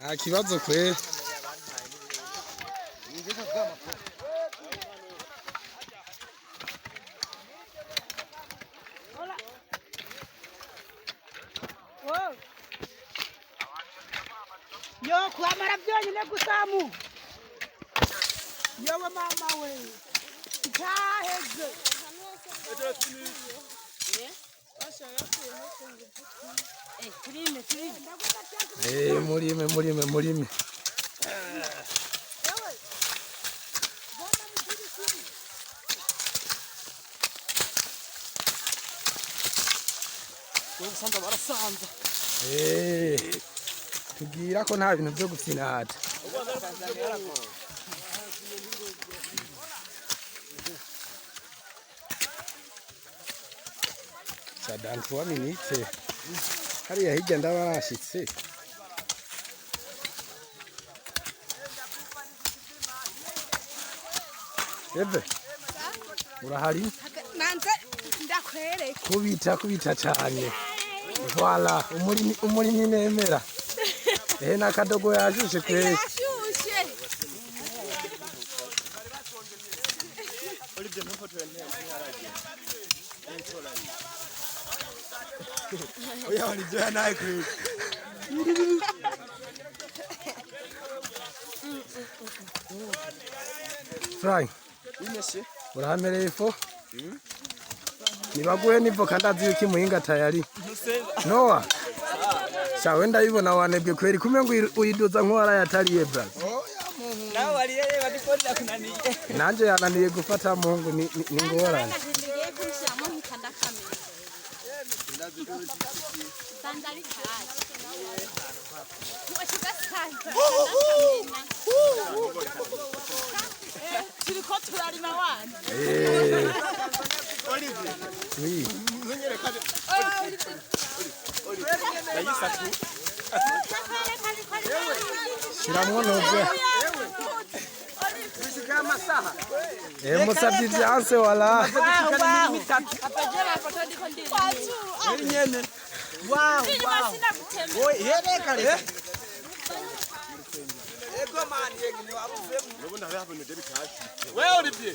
Nta kibazo kweri. Yo kwamara byonyine gusamu. Yowe mama we. Cyaheze. Murime, murime, murime. Ubusanza barasanza. Tubwira ko nta bintu byo gufyinata. Ça dans 3 minutes. Hariya hirya ndaba nashitse. Ebe, urahari? Nanze ndakwereka. Kubita, kubita cyane. Voilà, umurimyi, umurimyi nemera. N'akadogo yashushe kweri. Yashushe. Oya walizoea naye kweli. Frank, Oui monsieur. urahamereye ifo? Nibaguhe n'ivoka, ndazi yuko imuhinga tayari. Noah. Shawe, ndabibona wanebwe kweri, kumbe ngo uyiduza nk'uwarayatariye, braza. Nawe waliyeye badikora kunaniye. Nanje yananiye gufata muhungu, ni ngorane. Ngiye kubishyiramo mpita ndakamena. Sanza bitaje. Ugasanza ndakamena. Turiko turarima wana. Oui. Ndayisatu. Shiramwo noze. Musabye ivyanse wala. Nyene. Wow, wow. Oye, yereka le. Ego man yegi ni wabuvemo. We Olivier,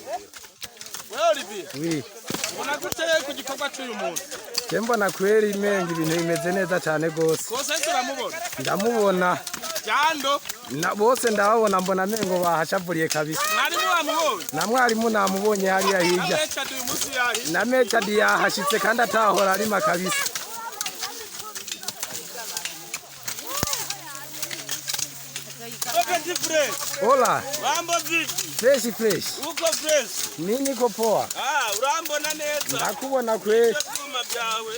we Olivier, Oui. ubona gute ku gikorwa cy'uyu munsi? Je mbona kweri menga ibintu bimeze neza cyane gose. Kose uramubona? Ndamubona. Jando? Na bose ndababona, mbona mengo bahashavuriye kabisa. Mwarimu wamubonye? Na mwarimu namubonye hariya hirya. Mechadi uyu munsi yahi? Na Mechadi yahashitse kandi atahora arima kabisa. Open fresh. Hola, Mambo vipi? Fresh fresh. Uko fresh? Mimi niko poa. Ah, urambona neza? Ndakubona kweri. Ibyo byuma byawe.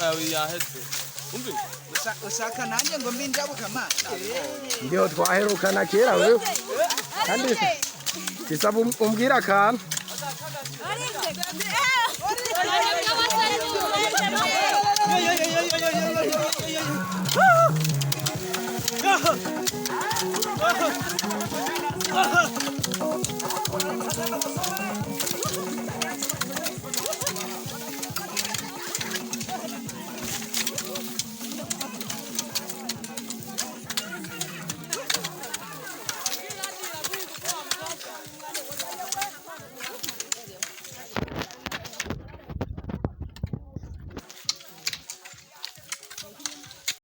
Yawe yaheze. Umve. Ushaka nanjye ngo mbinjabuka amazi. Ndio twaherukana kera wewe. Kandi kisaba umbwira akantu.